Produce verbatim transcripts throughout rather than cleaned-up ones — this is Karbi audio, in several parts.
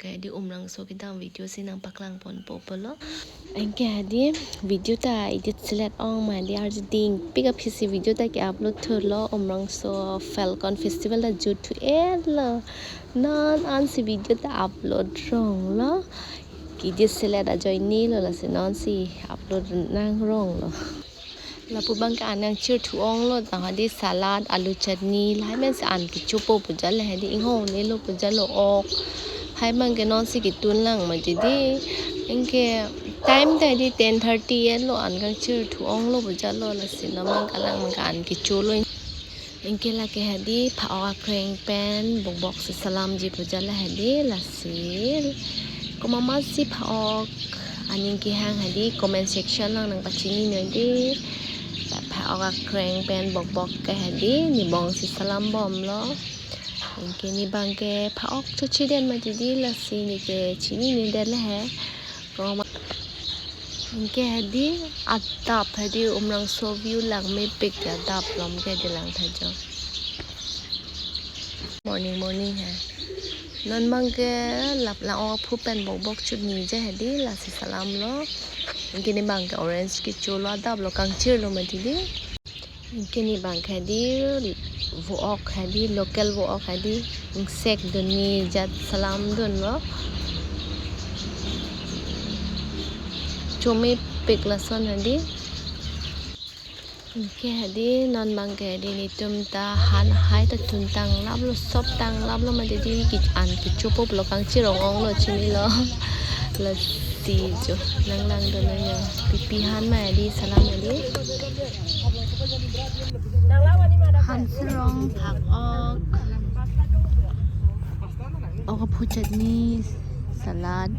Ke hedi Umrangso kedam video si nangpaklang ponpo pulo. Anke hedi video ta edit selet ong ma hedi arjuding pik aphisi video ta ke-upload thulo. Umrangso Falcon Festival ta jut thu-etlo. Non ansi video ta upload ronglo. Edit selet ajoine lo, lasi non si upload nang ronglo. Lapu abang ke an nangchir thu-onglo, ta hedi salad, alu chutney, lahai amen si an kechopo pu jalo hedi, inghong nelo pu jalo ok. Hai abang ke non si ketun lang ma hedi. Anke time ta hedi ten thirty-etlo, an kangchir thu-onglo pu jalo, lasi non abang ke alang abang ke an kecholo. Anke lake hedi pha-ok akreng pen bokbok si salamji pu jalo hedi, lasi komat ma si pha-ok aning kehang hedi comment section along nangpachini noi dei. Pha-ok akreng pen bokbok ke hedi ne bong si salam bomlo. Anke ne abang ke pha-ok chochiden ma hedi, lasi ne ke chinine det le he. Komat. Anke hedi adap hedi Umrangso view langmepik ke adap along ke hedi lang tha jo. Morning, morning he. Non abang ke lap lang-ok aphu pen bokbok chutney je hedi, lasi salamlo. Anke ne abang ke orange kecholo, adaplo, kangchirlo ma hedi. Anke ne abang ke hedi vo-ok hedi, local vo-ok hedi, ingsek dun, ne jat salamdunlo. Chomepik lason hedi. Anke hedi non abang ke hedi netum ta han hai ta tun tanglaplo, sop tanglaplo ma hedi, ke an kechopo pulo, kangchir ong-onglo, chinilo. Lasi jo, nang langdun nang ya. Pipi han ma hedi, salam hedi. Han serong, phak-ok, ok aphu chutney, salad.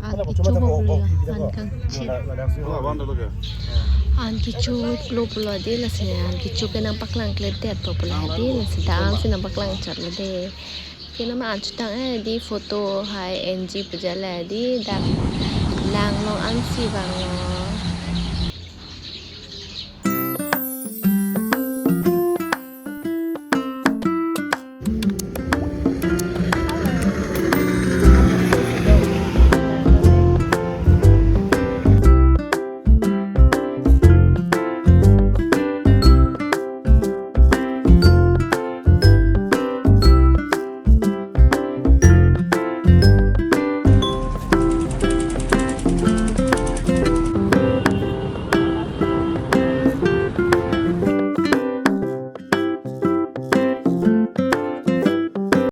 An kechopo pulo ya, an kangchir. An kecho pulo pulo dei, lasi an kecho ke nangpaklang kledetpo pulo dei, lasi ta ansi nangpaklang chotlo dei. Ke non ma an chotang eh dei, photo hai N G pu jalo dei, dak lang along ansi vanglo.